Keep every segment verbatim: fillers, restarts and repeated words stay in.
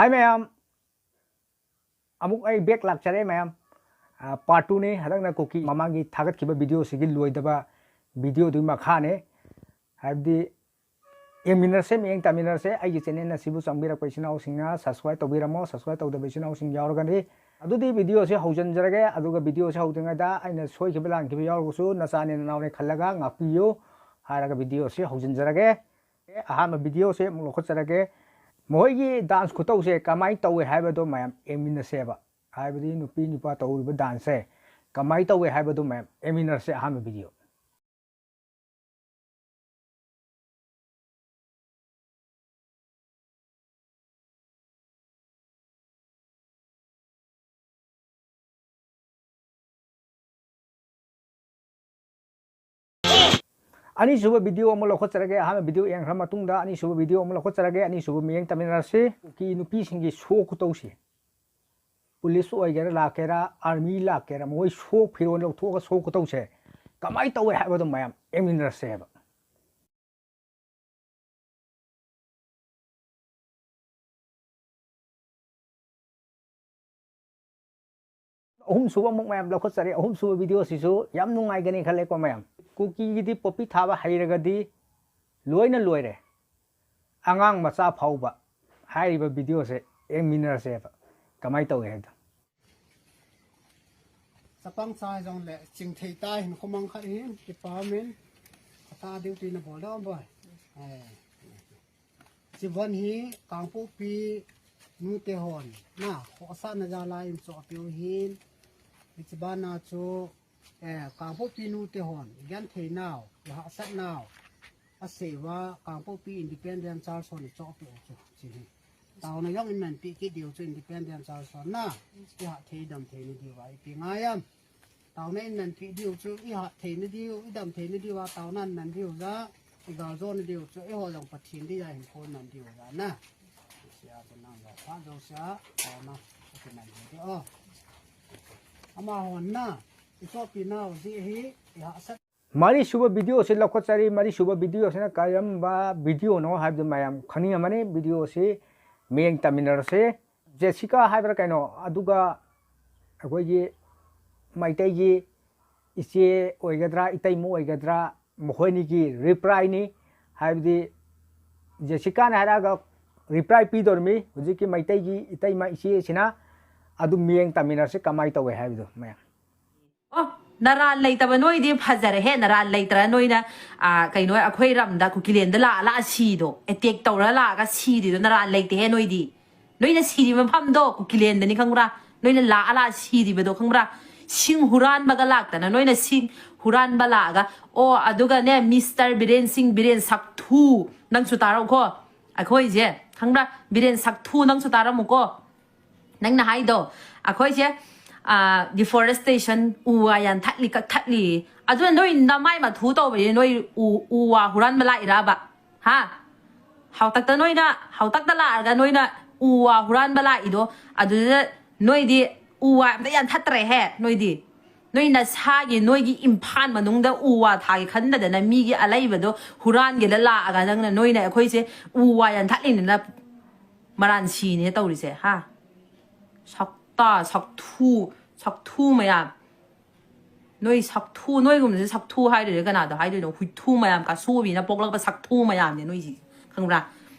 ꯍꯥꯏ ꯃꯌꯥꯝ, ꯑꯃꯨꯛ ꯑꯩ back ꯂꯥꯛꯆꯔꯦ ꯃꯌꯥꯝ꯫ ꯑ, part two ꯅꯤ꯫ ꯍꯟꯗꯛꯅ ꯀꯨꯀꯤ ꯃꯃꯥꯡꯒꯤ ꯊꯥꯒꯠꯈꯤꯕ video ꯁꯤꯒꯤ ꯂꯣꯏꯗꯕ video ꯗꯨꯒꯤ ꯃꯈꯥꯅꯦ꯫ ꯍꯥꯏꯕꯗꯤ ꯌꯦꯡꯃꯤꯟꯅꯔꯁꯦ, ꯃꯤꯠꯌꯦꯡ ꯇꯥꯃꯤꯟꯅꯔꯁꯦ꯫ ꯑꯩꯒꯤ channel ꯑꯁꯤꯕꯨ ꯆꯪꯕꯤꯔꯛꯄ ꯏꯆꯤꯟ ꯏꯅꯥꯎꯁꯤꯡꯅ subscribe ꯇꯧꯕꯤꯔꯝꯃꯣ, subscribe ꯇꯧꯗꯕ ꯏꯆꯤꯟ ꯏꯅꯥꯎꯁꯤꯡ ꯌꯥꯎꯔꯒꯗꯤ꯫ ꯑꯗꯨꯗꯤ video ꯁꯦ ꯍꯧꯖꯤꯟꯖꯔꯒꯦ, ꯑꯗꯨꯒ video ꯁꯦ ꯍꯧꯗ꯭ꯔꯤꯉꯩꯗ ꯑꯩꯅ ꯁꯣꯏꯈꯤꯕ ꯂꯥꯟꯈꯤꯕ ꯌꯥꯎꯔꯒꯁꯨ ꯅꯆꯥꯅꯤ ꯅꯅꯥꯎꯅꯤ ꯈꯜꯂꯒ ꯉꯥꯛꯄꯤꯌꯨ ꯍꯥꯏꯔꯒ video ꯁꯦ ꯍꯧꯖꯤꯟꯖꯔꯒꯦ꯫ ꯑꯍꯥꯟꯕ video ꯁꯦ ꯑꯃꯨꯛ ꯂꯧꯈꯠꯆꯔꯒꯦ꯫ ꯃꯈꯣꯏꯒꯤ dance ꯈꯨꯇꯧꯁꯦ ꯀꯃꯥꯏꯅ ꯇꯧꯋꯦ ꯍꯥꯏꯕꯗꯣ ꯃꯌꯥꯝ ꯌꯦꯡꯃꯤꯟꯅꯁꯦꯕ꯫ ꯍꯥꯏꯕꯗꯤ ꯅꯨꯄꯤ ꯅꯨꯄꯥ ꯇꯧꯔꯤꯕ dance ꯁꯦ ꯀꯃꯥꯏꯅ ꯇꯧꯋꯦ ꯍꯥꯏꯕꯗꯣ ꯃꯌꯥꯝ ꯌꯦꯡꯃꯤꯟꯅꯔꯁꯦ ꯑꯍꯥꯟꯕ video꯫ ꯑꯅꯤꯁꯨꯕ video ꯑꯃ ꯂꯧꯈꯠꯆꯔꯒꯦ꯫ ꯑꯍꯥꯟꯕ video ꯌꯦꯡꯈ꯭ꯔ ꯃꯇꯨꯡꯗ ꯑꯅꯤꯁꯨꯕ video ꯑꯃ ꯂꯧꯈꯠꯆꯔꯒꯦ꯫ ꯑꯅꯤꯁꯨꯕ ꯃꯤꯠꯌꯦꯡ ꯇꯥꯃꯤꯟꯅꯔꯁꯤ꯫ ꯀꯨꯀꯤ ꯅꯨꯄꯤꯁꯤꯡꯒꯤ show ꯈꯨꯇꯧꯁꯤ꯫ Police ꯑꯣꯏꯒꯦꯔꯥ ꯂꯥꯛꯀꯦꯔꯥ, army ꯂꯥꯛꯀꯦꯔꯥ, ꯃꯈꯣꯏ show ꯐꯤꯔꯣꯜ ꯂꯧꯊꯣꯛꯑꯒ show ꯈꯨꯇꯧꯁꯦ ꯀꯃꯥꯏꯅ ꯇꯧꯋꯦ ꯍꯥꯏꯕꯗꯣ ꯃꯌꯥꯝ ꯌꯦꯡꯃꯤꯟꯅꯔꯁꯦꯕ꯫ ꯑꯍꯨꯝꯁꯨꯕ ꯑꯃꯨꯛ ꯃꯌꯥꯝ ꯂꯧꯈꯠꯆꯔꯦ꯫ ꯑꯍꯨꯝꯁꯨꯕ video ꯁꯤꯁꯨ ꯌꯥꯝ ꯅꯨꯡꯉꯥꯏꯒꯅꯤ ꯈꯜꯂꯦꯀꯣ ꯃꯌꯥꯝ꯫ ꯀꯨꯀꯤꯒꯤꯗꯤ ꯄꯣꯄꯤ ꯊꯥꯕ ꯍꯩꯔꯒꯗꯤ ꯂꯣꯏꯅ ꯂꯣꯏꯔꯦ꯫ ꯑꯉꯥꯡ ꯃꯆꯥ ꯐꯥꯎꯕ ꯍꯥꯏꯔꯤꯕ video ꯁꯦ ꯌꯦꯡꯃꯤꯟꯅꯔꯁꯦꯕ꯫ ꯀꯃꯥꯏꯅ ꯇꯧꯏ ꯍꯥꯏꯕꯗꯣ꯫ ꯆꯄꯥꯡ ꯆꯥꯏ ꯖꯣꯡ ꯂꯦ, ꯆꯤꯡꯊꯩ ꯇꯥꯏ ꯍꯤꯟ ꯈꯨꯃꯥꯡ ꯈꯠ ꯍꯤꯟ, department, ꯑꯇꯥ duty ꯅ ꯕꯣꯜ ꯗꯥꯎꯟ ꯕꯣꯏ꯫ ꯑꯦ꯫ ꯆꯤꯕꯟ ꯍꯤ ꯀꯥꯡꯄꯣꯛꯄꯤ ꯅꯨ ꯇꯦꯍꯣꯟ ꯅ ꯈꯣꯁꯥ ꯅꯖꯥ ꯂꯥꯏ ꯏꯟ ꯆꯣ ꯑꯄꯤꯎ ꯍꯤꯟ꯫ ꯏꯆꯤꯕꯥꯅ ꯆꯣ, ꯑꯦ, ꯀꯥꯡꯄꯣꯛꯄꯤ ꯅꯨ ꯇꯦꯍꯣꯟ, ꯒ꯭ꯌꯥꯟ ꯊꯦꯅꯥꯎ, ꯌꯥ ꯁꯠꯅꯥꯎ꯫ ꯑꯁꯦ ꯋꯥ ꯀꯥꯡꯄꯣꯛꯄꯤ independent church ꯍꯣꯟ ꯆꯣ ꯑꯄꯤꯎ ꯆꯣ ꯁꯤ ꯍꯤ꯫ ꯇꯥꯎꯅ ꯌꯣꯡ ꯏꯟ ꯃꯟ ꯄꯤ ꯀꯤ ꯗꯤꯎ ꯆꯣ independent church ꯍꯣꯟ ꯅ꯫ ꯌꯥ ꯊꯦ ꯗꯝ ꯊꯦ ꯅ ꯗꯤꯎ ꯋꯥ ꯏ ꯄꯤ ꯉꯥ ꯌꯥꯝ꯫ ꯇꯥꯎꯅ ꯏꯟ ꯃꯟ ꯄꯤ ꯗꯤꯎ ꯆꯨ, ꯏ ꯍꯥ ꯊꯦ ꯅ ꯗꯤꯎ, ꯏ ꯗꯝ ꯊꯦ ꯅ ꯗꯤꯎ ꯋꯥ, ꯇꯥꯎꯅ ꯏꯟ ꯃꯟ ꯗꯤꯎ ꯖꯥ, ꯏ ꯒꯥ ꯖꯣ ꯅ ꯗꯤꯎ ꯆꯨ, ꯏ ꯍꯣ ꯖꯣꯡ ꯄ ꯊꯤ ꯅ ꯗꯤ ꯌꯥ ꯍꯤꯟ ꯈꯣ ꯃꯟ ꯗꯤꯎ ꯖꯥ ꯅ꯫ ꯁꯤ ꯌꯥ ꯆꯨ ꯅꯪ ꯖꯥ ꯐꯥ ꯖꯣ ꯁꯤ ꯌꯥ, ꯇꯥꯎꯅ ꯏ ꯃꯟ ꯗꯤꯎ ꯗꯤ ꯑꯣ꯫ ꯑꯃ ꯍꯣꯟ ꯅ, ꯏ ꯆꯣ ꯄꯤ ꯅꯥꯎ ꯖꯤ ꯍꯤ, ꯏ ꯍꯥ ꯁꯠ꯫ ꯃꯔꯤꯁꯨꯕ video ꯁꯤ ꯂꯧꯈꯠꯆꯔꯤ꯫ ꯃꯔꯤꯁꯨꯕ video ꯁꯤꯅ ꯀꯔꯝꯕ video ꯅꯣ ꯍꯥꯏꯕꯗꯨ ꯃꯌꯥꯝ ꯈꯪꯅꯤꯡꯉꯝꯃꯅꯤ꯫ Video ꯁꯤ ꯃꯤꯠꯌꯦꯡ ꯇꯝꯃꯤꯟꯅꯔꯁꯤ꯫ ꯖꯦꯁꯤꯀꯥ ꯍꯥꯏꯕ꯭ꯔꯥ ꯀꯩꯅꯣ, ꯑꯗꯨꯒ ꯑꯩꯈꯣꯏꯒꯤ ꯃꯩꯇꯩꯒꯤ ꯏꯆꯦ ꯑꯣꯏꯒꯗ꯭ꯔꯥ, ꯏꯇꯩꯃ ꯑꯣꯏꯒꯗ꯭ꯔꯥ, ꯃꯈꯣꯏꯅꯤꯒꯤ ꯔꯤꯄ꯭ꯂꯥꯏꯅꯤ꯫ ꯍꯥꯏꯕꯗꯤ ꯖꯦꯁꯤꯀꯥꯅ ꯍꯥꯏꯔꯛꯑꯒ ꯔꯤꯄ꯭ꯂꯥꯏ ꯄꯤꯗꯧꯔꯤꯃꯤ ꯍꯧꯖꯤꯛꯀꯤ ꯃꯩꯇꯩꯒꯤ ꯏꯇꯩꯃ ꯏꯆꯦꯁꯤꯅ꯫ ꯑꯗꯨ ꯃꯤꯠꯌꯦꯡ ꯇꯝꯃꯤꯟꯅꯔꯁꯤ ꯀꯃꯥꯏꯅ ꯇꯧꯋꯦ ꯍꯥꯏꯕꯗꯣ ꯃꯌꯥꯝ꯫ ꯑꯣ, ꯅꯔꯥꯜ ꯂꯩꯇꯕ ꯅꯣꯏꯗꯤ ꯐꯖꯔꯦꯍꯦ꯫ ꯅꯔꯥꯜ ꯂꯩꯇ꯭ꯔ ꯅꯣꯏꯅ, ꯑ, ꯀꯩꯅꯣ, ꯑꯩꯈꯣꯏ ꯔꯝꯗ ꯀꯨꯀꯤꯂꯦꯟꯗ ꯂꯥꯛꯑ ꯂꯥꯛꯑ ꯁꯤꯗꯣ, ꯑꯦꯇꯦꯛ ꯇꯧꯔ ꯂꯥꯛꯑꯒ ꯁꯤꯗ꯭ꯔꯤꯗꯣ ꯅꯔꯥꯜ ꯂꯩꯇꯦꯍꯦ ꯅꯣꯏꯗꯤ꯫ ꯅꯣꯏꯅ ꯁꯤꯔꯤ ꯃꯐꯝꯗꯣ ꯀꯨꯀꯤꯂꯦꯟꯗꯅꯤ ꯈꯪꯕ꯭ꯔꯥ? ꯅꯣꯏꯅ ꯂꯥꯛꯑ ꯂꯥꯛꯑ ꯁꯤꯔꯤꯕꯗꯣ ꯈꯪꯕ꯭ꯔꯥ? ꯁꯤꯡ ꯍꯨꯔꯥꯟꯕꯒ ꯂꯥꯛꯇꯅ ꯅꯣꯏꯅ ꯁꯤꯡ ꯍꯨꯔꯥꯟꯕ ꯂꯥꯛꯑꯒ, ꯑꯣ, ꯑꯗꯨꯒꯅꯦ, ꯃꯤꯁꯇꯔ ꯕꯤꯔꯦꯟ ꯁꯤꯡ, ꯕꯤꯔꯦꯟ ꯁꯛꯊꯨ, ꯅꯪꯁꯨ ꯇꯥꯔꯛꯎꯀꯣ꯫ ꯑꯩꯈꯣꯏꯁꯦ ꯈꯪꯕ꯭ꯔꯥ? ꯕꯤꯔꯦꯟ ꯁꯛꯊꯨ, ꯅꯪꯁꯨ ꯇꯥꯔꯝꯃꯨꯀꯣ꯫ ꯅꯪꯅ ꯍꯥꯏꯗꯣ, ꯑꯩꯈꯣꯏꯁꯦ, ꯑ, deforestation, ꯎ ꯋꯥ ꯌꯥꯟꯊꯠꯂꯤ, ꯀꯛꯊꯠꯂꯤ, ꯑꯗꯨꯅ ꯅꯣꯏ ꯅꯃꯥꯏ ꯃꯊꯨ ꯇꯧꯕꯁꯦ ꯅꯣꯏ ꯎ, ꯎ ꯋꯥ ꯍꯨꯔꯥꯟꯕ ꯂꯥꯛꯏꯔꯕ? ꯍꯥ? ꯍꯥꯎꯇꯛꯇ ꯅꯣꯏꯅ, ꯍꯥꯎꯇꯛꯇ ꯂꯥꯛꯑꯒ ꯅꯣꯏꯅ ꯎ ꯋꯥ ꯍꯨꯔꯥꯟꯕ ꯂꯥꯛꯏꯗꯣ, ꯑꯗꯨꯗ ꯅꯣꯏꯗꯤ ꯎ ꯋꯥ ꯑꯝꯇ ꯌꯥꯟꯊꯠꯇ꯭ꯔꯦꯍꯦ ꯅꯣꯏꯗꯤ꯫ ꯅꯣꯏ ꯅꯁꯥꯒꯤ, ꯅꯣꯏꯒꯤ ꯏꯝꯐꯥꯜ ꯃꯅꯨꯡꯗ ꯎ ꯋꯥ ꯊꯥꯒꯦ ꯈꯟꯗꯗꯅ ꯃꯤꯒꯤ ꯑꯂꯩꯕꯗꯣ ꯍꯨꯔꯥꯟꯒꯦꯗ ꯂꯥꯛꯑꯒ ꯅꯪꯅ, ꯅꯣꯏꯅ ꯑꯩꯈꯣꯏꯁꯦ ꯎ ꯋꯥ ꯌꯥꯟꯊꯠꯂꯤꯅꯤꯅ ꯃꯔꯥꯟ ꯁꯤꯅꯦ ꯇꯧꯔꯤꯁꯦ, ꯍꯥ? ꯁꯛꯇꯥ, ꯁꯛꯊꯨ, ꯁꯛꯊꯨ ꯃꯌꯥꯝ꯫ ꯅꯣꯏ ꯁꯛꯊꯨ, ꯅꯣꯏꯒꯨꯝꯕꯁꯦ ꯁꯛꯊꯨ ꯍꯥꯏꯗꯣꯏꯅꯣ, ꯀꯅꯥꯗ ꯍꯥꯏꯗꯣꯏꯅꯣ? ꯍꯨꯏꯊꯨ ꯃꯌꯥꯝ, ꯀꯥꯁꯨꯕꯤꯅ ꯄꯣꯛꯂꯛꯄ ꯁꯛꯊꯨ ꯃꯌꯥꯝꯅꯦ ꯅꯣꯏꯁꯤ, ꯈꯪꯕ꯭ꯔꯥ?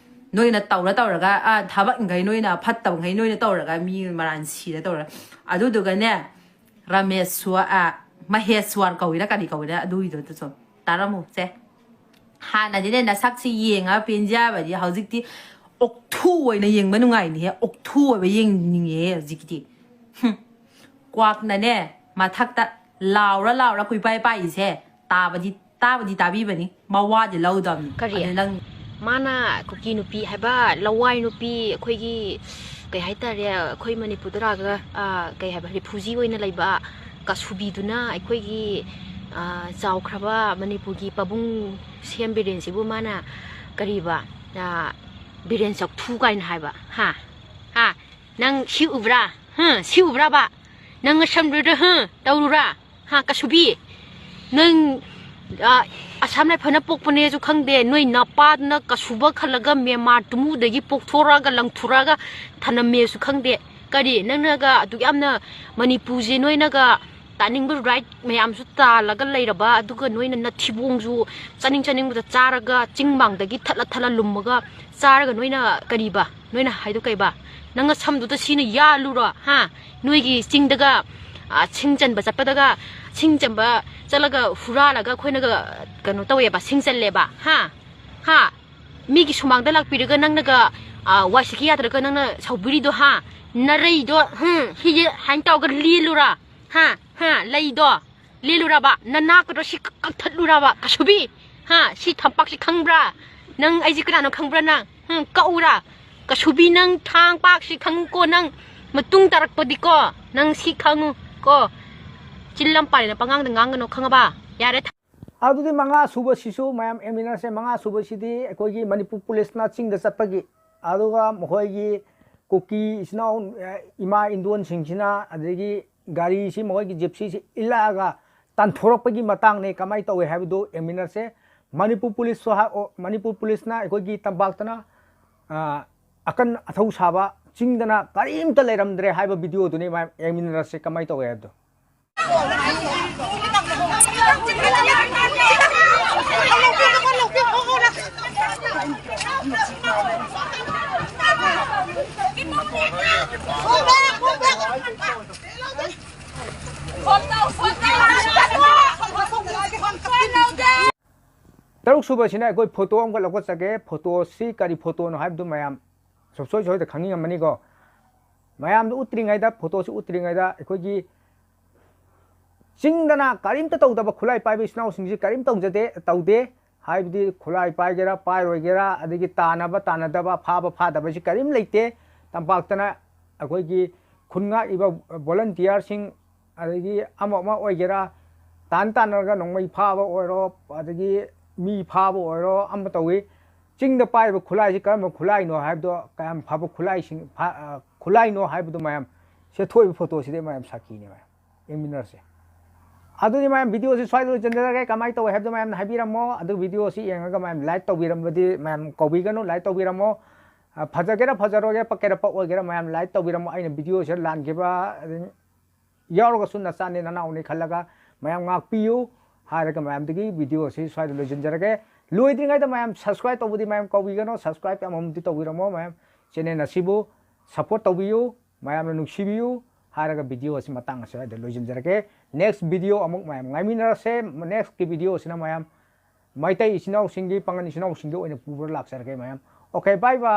ꯅꯣꯏꯅ ꯇꯧꯔ ꯇꯧꯔꯒ, ꯑ, ꯊꯕꯛꯈꯩ ꯅꯣꯏꯅ, ꯐꯠꯇꯕꯈꯩ ꯅꯣꯏꯅ ꯇꯧꯔꯒ ꯃꯤ ꯃꯔꯥꯟ ꯁꯤꯔ ꯇꯧꯔ, ꯑꯗꯨꯗꯨꯒꯅꯦ, ꯔꯥꯃꯦꯁ꯭ꯋ-, ꯑ, ꯃꯍꯦꯁ꯭ꯋꯔ ꯀꯧꯏꯔꯥ ꯀꯔꯤ ꯀꯧꯏꯔꯥ ꯑꯗꯨꯒꯤꯗꯨꯗ ꯁꯨꯝ ꯇꯥꯔꯝꯃꯨ ꯁꯦ꯫ ꯍꯥꯟꯅꯗꯤꯅꯦ ꯅꯁꯛꯁꯤ ꯌꯦꯡꯉꯒ ꯄꯦꯟꯖꯕꯗꯤ, ꯍꯧꯖꯤꯛꯇꯤ ꯑꯣꯛꯊꯨ ꯑꯣꯏꯅ ꯌꯦꯡꯕ ꯅꯨꯡꯉꯥꯏꯅꯤꯍꯦ, ꯑꯣꯛꯊꯨ ꯑꯣꯏꯕ ꯌꯦꯡꯅꯤꯡꯉꯦꯍꯦ ꯍꯧꯖꯤꯛꯇꯤ꯫ ꯍꯨꯝ꯫ ꯀ꯭ꯋꯥꯛꯅꯅꯦ ꯃꯊꯛꯇ ꯂꯥꯎꯔ ꯂꯥꯎꯔ ꯀꯨꯏꯄꯥꯏ ꯄꯥꯏꯁꯦ ꯇꯥꯕꯗꯤ, ꯇꯥꯕꯗꯤ ꯇꯥꯕꯤꯕꯅꯤ, ꯃꯋꯥꯗꯤ ꯂꯧꯗꯕꯅꯤ꯫ ꯀꯔꯤ? ꯑꯗꯨ ꯅꯪ ꯃꯥꯅ ꯀꯨꯀꯤ ꯅꯨꯄꯤ ꯍꯥꯏꯕ, ꯂꯋꯥꯏ ꯅꯨꯄꯤ, ꯑꯩꯈꯣꯏꯒꯤ ꯀꯩ ꯍꯥꯏꯇꯥꯔꯦ, ꯑꯩꯈꯣꯏ ꯃꯅꯤꯄꯨꯔꯗ ꯂꯥꯛꯑꯒ, ꯑ, ꯀꯩ ꯍꯥꯏꯕ, ꯔꯤꯐ꯭ꯌꯨꯖꯤ ꯑꯣꯏꯅ ꯂꯩꯕ ꯀꯥꯁꯨꯕꯤꯗꯨꯅ ꯑꯩꯈꯣꯏꯒꯤ, ꯑ, ꯆꯥꯎꯈ꯭ꯔꯕ ꯃꯅꯤꯄꯨꯔꯒꯤ ꯄꯥꯕꯨꯡ ꯁꯤ ꯑꯦꯝ ꯕꯤꯔꯦꯟꯁꯤꯕꯨ ꯃꯥꯅ ꯀꯔꯤꯕ, ꯑ, ꯕꯤꯔꯦꯟ ꯆꯥꯛꯊꯨ ꯀꯥꯏꯅ ꯍꯥꯏꯕ, ꯍꯥ? ꯍꯥ? ꯅꯪ ꯁꯤ ꯎꯕ꯭ꯔꯥ? ꯍꯥ? ꯁꯤ ꯎꯕ꯭ꯔꯥꯕ? ꯅꯪ ꯅꯁꯝꯗꯨꯗ, ꯍꯥ? ꯇꯧꯔꯨꯔꯥ? ꯍꯥ, ꯀꯥꯁꯨꯕꯤ? ꯅꯪ ꯑ, ꯑꯁꯥꯝ ꯔꯥꯏꯐꯜꯅ ꯄꯣꯛꯄꯅꯦꯁꯨ ꯈꯪꯗꯦ, ꯅꯣꯏ ꯅꯄꯥꯗꯨꯅ ꯀꯁꯨꯕ ꯈꯜꯂꯒ ꯃ꯭ꯌꯥꯟꯃꯥꯔ ꯇꯨꯃꯨꯗꯒꯤ ꯄꯣꯛꯊꯣꯔꯛꯑꯒ ꯂꯪꯊꯣꯔꯛꯑꯒ ꯊꯅꯝꯃꯦꯁꯨ ꯈꯪꯗꯦ꯫ ꯀꯔꯤ, ꯅꯪꯅꯒ ꯑꯗꯨꯛ ꯌꯥꯝꯅ ꯃꯅꯤꯄꯨꯔꯁꯦ ꯅꯣꯏꯅꯒ ꯇꯥꯅꯤꯡꯕ ꯔꯥꯏꯠ ꯃꯌꯥꯝꯁꯨ ꯇꯥꯜꯂꯒ ꯂꯩꯔꯕ, ꯑꯗꯨꯒ ꯅꯣꯏꯅ ꯅꯊꯤꯕꯣꯡꯁꯨ ꯆꯥꯅꯤꯡ ꯆꯥꯅꯤꯡꯕꯗ ꯆꯥꯔꯒ, ꯆꯤꯡ ꯃꯥꯡꯗꯒꯤ ꯊꯠꯂ ꯊꯠꯂ ꯂꯨꯝꯃꯒ ꯆꯥꯔꯒ ꯅꯣꯏꯅ ꯀꯔꯤꯕ? ꯅꯣꯏꯅ ꯍꯥꯏꯗꯣ ꯀꯩꯕ? ꯅꯪꯅ ꯁꯝꯗꯨꯗ ꯁꯤꯅ ꯌꯥꯜꯂꯨꯔꯣ, ꯍꯥ? ꯅꯣꯏꯒꯤ ꯆꯤꯡꯗꯒ, ꯑ, ꯁꯤꯡ ꯆꯟꯕ ꯆꯠꯄꯗꯒ, ꯁꯤꯡ ꯆꯟꯕ ꯆꯠꯂꯒ ꯍꯨꯔꯥꯜꯂꯒ ꯑꯩꯈꯣꯏꯅꯒ ꯀꯩꯅꯣ ꯇꯧꯋꯦꯕ, ꯁꯤꯡ ꯆꯜꯂꯦꯕ, ꯍꯥ? ꯍꯥ? ꯃꯤꯒꯤ ꯁꯨꯃꯥꯡꯗ ꯂꯥꯛꯄꯤꯔꯒ ꯅꯪꯅꯒ, ꯑ, ꯋꯥꯏ ꯁꯤꯠꯀꯦ ꯌꯥꯗ꯭ꯔꯒ ꯅꯪꯅ ꯁꯧꯕꯤꯔꯤꯗꯣ, ꯍꯥ? ꯅꯔꯩꯗꯣ, ꯍꯝ, ꯍꯤꯁꯦ ꯍꯥꯏꯅ ꯇꯧꯔꯒ ꯂꯦꯜꯂꯨꯔꯥ? ꯍꯥ? ꯍꯥ? ꯂꯩꯗꯣ ꯂꯦꯜꯂꯨꯔꯕ? ꯅꯅꯥꯛꯀꯗꯣ ꯁꯤ ꯀꯛ-, ꯀꯛꯊꯠꯂꯨꯔꯕ? ꯀꯁꯨꯕꯤ, ꯍꯥ? ꯁꯤ ꯊꯝꯄꯥꯛꯁꯤ ꯈꯪꯕ꯭ꯔꯥ? ꯅꯪ ꯑꯩꯁꯦ ꯀꯅꯥꯅꯣ ꯈꯪꯕ꯭ꯔꯥ ꯅꯪ? ꯍꯝ, ꯀꯛꯎꯔꯥ? ꯀꯁꯨꯕꯤ, ꯅꯪ ꯊꯥꯡ ꯄꯥꯛꯁꯤ ꯈꯪꯉꯨꯀꯣ, ꯅꯪ ꯃꯇꯨꯡ ꯇꯥꯔꯛꯄꯗꯤꯀꯣ, ꯅꯪ ꯁꯤ ꯈꯪꯉꯨ ꯀꯣ꯫ ꯆꯤꯜ ꯂꯝ ꯄꯥꯜꯂꯦꯅ ꯄꯉꯥꯡꯗ ꯉꯥꯡꯒꯅꯨ, ꯈꯪꯉꯕ? ꯌꯥꯔꯦ꯫ ꯑꯗꯨꯗꯤ ꯃꯉꯥ ꯁꯨꯕꯁꯤꯁꯨ ꯃꯌꯥꯝ ꯌꯦꯡꯃꯤꯟꯅꯔꯁꯦ꯫ ꯃꯉꯥ ꯁꯨꯕꯁꯤꯗꯤ ꯑꯩꯈꯣꯏꯒꯤ ꯃꯅꯤꯄꯨꯔ ꯄꯨꯂꯤꯁꯅ ꯆꯤꯡꯗ ꯆꯠꯄꯒꯤ, ꯑꯗꯨꯒ ꯃꯈꯣꯏꯒꯤ ꯀꯨꯀꯤ ꯏꯆꯤꯟ ꯏꯅꯥꯎ, ꯑ, ꯏꯃꯥ ꯏꯟꯗꯣꯟꯁꯤꯡꯁꯤꯅ, ꯑꯗꯒꯤ ꯒꯥꯔꯤꯁꯤ, ꯃꯈꯣꯏꯒꯤ ꯖꯤꯞꯁꯤꯁꯤ ꯏꯜꯂꯛꯑꯒ ꯇꯥꯟꯊꯣꯔꯛꯄꯒꯤ ꯃꯇꯥꯡꯅꯦ꯫ ꯀꯃꯥꯏꯅ ꯇꯧꯋꯦ ꯍꯥꯏꯕꯗꯨ ꯌꯦꯡꯃꯤꯟꯅꯔꯁꯦ꯫ ꯃꯅꯤꯄꯨꯔ ꯄꯨꯂꯤꯁꯁꯨ ꯍꯥ-, ꯑꯣ, ꯃꯅꯤꯄꯨꯔ ꯄꯨꯂꯤꯁꯅ ꯑꯩꯈꯣꯏꯒꯤ ꯇꯝꯄꯥꯛꯇꯅ, ꯑ, ꯑꯀꯟ ꯑꯊꯧ ꯁꯥꯕ, ꯆꯤꯡꯗꯅ ꯀꯔꯤꯝꯇ ꯂꯩꯔꯝꯗ꯭ꯔꯦ ꯍꯥꯏꯕ ꯚꯤꯗꯤꯑꯣꯗꯨꯅꯤ ꯃꯌꯥꯝ ꯌꯦꯡꯃꯤꯟꯅꯔꯁꯦ ꯀꯃꯥꯏꯅ ꯇꯧꯋꯦ ꯍꯥꯏꯕꯗꯣ꯫ ꯇꯔꯨꯛ ꯁꯨꯕꯁꯤꯅ ꯑꯩꯈꯣꯏ ꯐꯣꯇꯣ ꯑꯃꯈꯛ ꯂꯧꯈꯠꯆꯒꯦ꯫ ꯐꯣꯇꯣꯁꯤ ꯀꯔꯤ ꯐꯣꯇꯣꯅꯣ ꯍꯥꯏꯕꯗꯨ ꯃꯌꯥꯝ ꯁꯨꯡꯁꯣꯏ ꯁꯣꯏꯗ ꯈꯪꯅꯤꯡꯉꯝꯃꯅꯤꯀꯣ꯫ ꯃꯌꯥꯝꯗ ꯎꯠꯇ꯭ꯔꯤꯉꯩꯗ, ꯐꯣꯇꯣꯁꯤ ꯎꯠꯇ꯭ꯔꯤꯉꯩꯗ, ꯑꯩꯈꯣꯏꯒꯤ ꯆꯤꯡꯗꯅ ꯀꯔꯤꯝꯇ ꯇꯧꯗꯕ ꯈꯨꯠꯂꯥꯏ ꯄꯥꯏꯕ ꯏꯆꯤꯟ ꯏꯅꯥꯎꯁꯤꯡꯁꯤ ꯀꯔꯤꯝ ꯇꯧꯖꯗꯦ, ꯇꯧꯗꯦ꯫ ꯍꯥꯏꯕꯗꯤ ꯈꯨꯠꯂꯥꯏ ꯄꯥꯏꯒꯦꯔꯥ ꯄꯥꯏꯔꯣꯏꯒꯦꯔꯥ, ꯑꯗꯒꯤ ꯇꯥꯟꯅꯕ ꯇꯥꯟꯅꯗꯕ, ꯐꯥꯕ ꯐꯥꯗꯕꯁꯤ ꯀꯔꯤꯝ ꯂꯩꯇꯦ꯫ ꯇꯝꯄꯥꯛꯇꯅ ꯑꯩꯈꯣꯏꯒꯤ ꯈꯨꯟ ꯉꯥꯛꯏꯕ ꯚꯣꯂꯟꯇꯤꯌꯥꯔꯁꯤꯡ, ꯑꯗꯒꯤ ꯑꯃ ꯑꯃ ꯑꯣꯏꯒꯦꯔꯥ, ꯇꯥꯟ ꯇꯥꯟꯅꯔꯒ ꯅꯣꯡꯃꯩ ꯐꯥꯕ ꯑꯣꯏꯔꯣ, ꯑꯗꯒꯤ ꯃꯤ ꯐꯥꯕ ꯑꯣꯏꯔꯣ, ꯑꯃ ꯇꯧꯏ꯫ ꯆꯤꯡꯗ ꯄꯥꯏꯔꯤꯕ ꯈꯨꯠꯂꯥꯏꯁꯤ ꯀꯔꯝꯕ ꯈꯨꯠꯂꯥꯏꯅꯣ ꯍꯥꯏꯕꯗꯣ, ꯀꯌꯥꯝ ꯐꯕ ꯈꯨꯠꯂꯥꯏꯁꯤꯡ ꯐꯥ-, ꯑ, ꯈꯨꯠꯂꯥꯏꯅꯣ ꯍꯥꯏꯕꯗꯣ ꯃꯌꯥꯝ ꯁꯦ ꯊꯣꯛꯏꯕ ꯐꯣꯇꯣꯁꯤꯗ ꯃꯌꯥꯝ ꯁꯥꯈꯤꯅꯦ ꯃꯌꯥꯝ꯫ ꯌꯦꯡꯃꯤꯟꯅꯔꯁꯦ꯫ ꯑꯗꯨꯗꯤ ꯃꯌꯥꯝ video ꯁꯤ ꯁ꯭ꯋꯥꯏꯗ ꯂꯣꯏꯁꯤꯟꯖꯔꯒꯦ꯫ ꯀꯃꯥꯏꯅ ꯇꯧꯋꯦ ꯍꯥꯏꯕꯗꯣ ꯃꯌꯥꯝꯅ ꯍꯥꯏꯕꯤꯔꯝꯃꯣ꯫ ꯑꯗꯨ video ꯁꯤ ꯌꯦꯡꯉꯒ ꯃꯌꯥꯝ like ꯇꯧꯕꯤꯔꯝꯕꯗꯤ ꯃꯌꯥꯝ ꯀꯧꯕꯤꯒꯅꯨ, like ꯇꯧꯕꯤꯔꯝꯃꯣ꯫ ꯑ, ꯐꯖꯒꯦꯔꯥ ꯐꯖꯔꯣꯏꯒꯦꯔꯥ, ꯄꯛꯀꯦꯔꯥ ꯄꯛꯑꯣꯏꯒꯦꯔꯥ ꯃꯌꯥꯝ like ꯇꯧꯕꯤꯔꯝꯃꯣ꯫ ꯑꯩꯅ video ꯁꯤꯗ ꯂꯥꯟꯈꯤꯕ ꯑꯗꯨꯝ ꯌꯥꯎꯔꯒꯁꯨ ꯅꯆꯥꯅꯤ ꯅꯅꯥꯎꯅꯤ ꯈꯜꯂꯒ ꯃꯌꯥꯝ ꯉꯥꯛꯄꯤꯌꯨ ꯍꯥꯏꯔꯒ ꯃꯌꯥꯝꯗꯒꯤ video ꯁꯤ ꯁ꯭ꯋꯥꯏꯗ ꯂꯣꯏꯁꯤꯟꯖꯔꯒꯦ꯫ ꯂꯣꯏꯗ꯭ꯔꯤꯉꯩꯗ ꯃꯌꯥꯝ subscribe ꯇꯧꯕꯗꯤ ꯃꯌꯥꯝ ꯀꯧꯕꯤꯒꯅꯨ, subscribe ꯑꯃꯃꯝꯗꯤ ꯇꯧꯕꯤꯔꯝꯃꯣ ꯃꯌꯥꯝ꯫ Channel ꯑꯁꯤꯕꯨ support ꯇꯧꯕꯤꯌꯨ, ꯃꯌꯥꯝꯅ ꯅꯨꯡꯁꯤꯕꯤꯌꯨ ꯍꯥꯏꯔꯒ video ꯑꯁꯤ ꯃꯇꯥꯡ ꯑꯁꯤꯗ ꯂꯣꯏꯁꯤꯟꯖꯔꯒꯦ꯫ Next video ꯑꯃꯨꯛ ꯃꯌꯥꯝ ꯉꯥꯏꯃꯤꯟꯅꯔꯁꯦ꯫ Next ꯀꯤ video ꯑꯁꯤꯅ ꯃꯌꯥꯝ ꯃꯩꯇꯩ ꯏꯆꯤꯟ ꯏꯅꯥꯎꯁꯤꯡꯒꯤ, ꯄꯥꯉꯟ ꯏꯆꯤꯟ ꯏꯅꯥꯎꯁꯤꯡꯒꯤ ꯑꯣꯏꯅ ꯄꯨꯔ ꯂꯥꯛꯆꯔꯒꯦ ꯃꯌꯥꯝ꯫ Okay, bye bye꯫